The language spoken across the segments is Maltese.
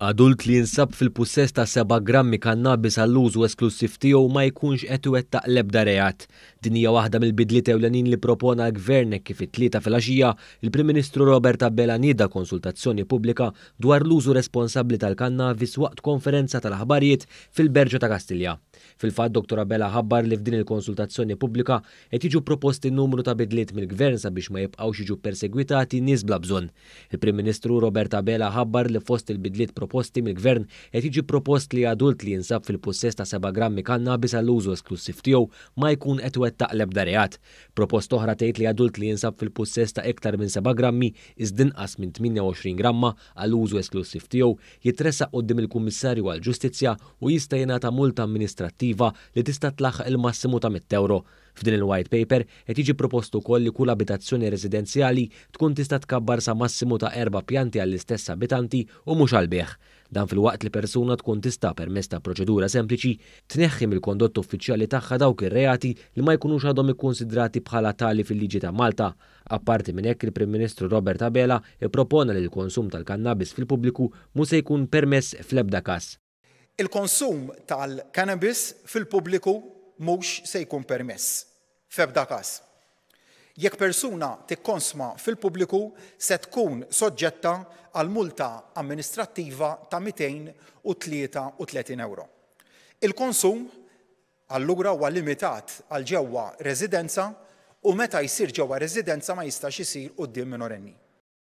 Adult li jinsab fil-pussess ta' seba' grammi kannabis għall-użu esklussiv tiegħu ma jkunx qed iwettaq l-ebda reat. Din hija waħda mill-bidliet ewlenin li ppropona l-Gvern hekk kif it-Tlieta filgħaxija, il-Prim Ministru Robert Abela nieda konsultazzjoni pubblika dwar l-użu responsabbli tal-kannabis waqt konferenza tal-aħbarijiet fil-Berġa ta' Kastilja. Fil-fatt, Dottor Abela ħabbar li f'din il-konsultazzjoni pubblika qed jiġu proposti numru ta' bidliet mill-Gvern sabiex ma jibqgħux jiġu ppersegwitati nies bla bżonn. Il-Prim Ministru Robert Abela ħabbar li fost il-bidliet proposti mill-Gvern qed jiġi propost li adult li jinsab fil-pussess ta' seba' grammi kannabis għall-użu esklussiv tiegħu ma jkun qed iwettaq l-ebda reat. Proposta oħra tgħid li adult li jinsab fil-pussess ta' iktar minn seba' grammi iżda inqas minn 28 gramma għall-użu esklussiv tiegħu jitressaq quddiem il-Kummissarju għall-Ġustizzja u jista' jingħata multa amministrattiva li tista' tlaħħaq il-massimu ta' 100 ewro. F'din il-white paper qed jiġi propost ukoll li kull abitazzjoni residenzjali tkun tista' tkabbar sa massimu ta' erba' pjanti għall-istess abitanti u mhux għall-bejgħ. Dan filwaqt li persuna tkun tista' permezz ta' proċedura sempliċi tneħħi mill-kondott uffiċjali tagħha dawk ir-reati li ma jkunux għadhom ikkunsidrati bħala tali fil-liġi ta' Malta. Apparti minn hekk, il-Prim Ministru Robert Abela ippropona li l-konsum tal-kannabis fil-pubbliku mhu se jkun permess fl-ebda każ. Il-konsum tal-cannabis fil-pubbliku mhux se jkun permess f'ebda każ. Jekk persuna tikkonsma fil-pubbliku se tkun soġġetta għal multa amministrattiva ta' 233 euro. Il-konsum allura huwa limitat għal ġewwa residenza u meta jsir ġewwa residenza ma jistax isir quddiem minorenni.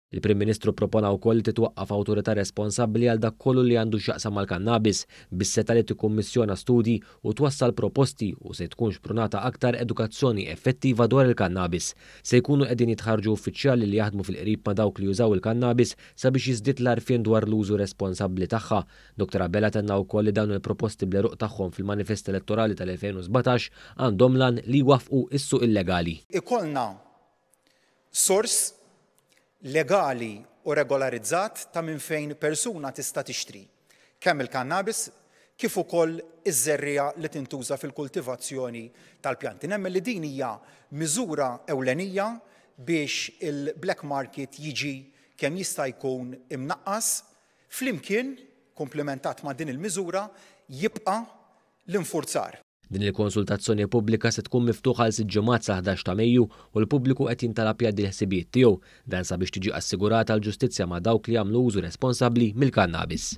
Il-Prim Ministru propona wkoll li titwaqqaf awtorità responsabbli għal dak kollu li għandu x'jaqsam mal-kannabis, bis-setgħa li tikkummissjona studji u twassal proposti u se tkun xprunata aktar edukazzjoni effettiva dwar il-kannabis. Se jkunu qegħdin jitħarrġu uffiċjali li jaħdmu fil-qrib ma' dawk li jużaw il-kannabis sabiex jiżdied l-għarfien dwar l-użu responsabbli tagħha. Dr Abela tenna wkoll li dawn il-proposti bl-għeruq tagħhom fil-manifest elettorali tal-2017 għandhom l-għan li jwaffqu s-suq illegali. Ikollna sors legali u regolarizzat ta' minn fejn persuna tista' tixtri kemm il-kannabis kif ukoll iż-żerriegħa li tintuża fil-kultivazzjoni tal-pjanti. Nemmen li din hija miżura ewlenija biex il-black market jiġi kemm jista' jkun imnaqqas. Flimkien, komplementat ma' din il-miżura, jibqa' l-infurzar. Din il-konsultazzjoni pubblika se tkun miftuħa għal sitt ġimgħat sa 11 ta' Mejju u l-pubbliku qed jintalab jgħaddi l-ħsibijiet tiegħu, dan sabiex tiġi assigurata l-ġustizzja ma' dawk li jagħmlu użu responsabbli mill-kannabis.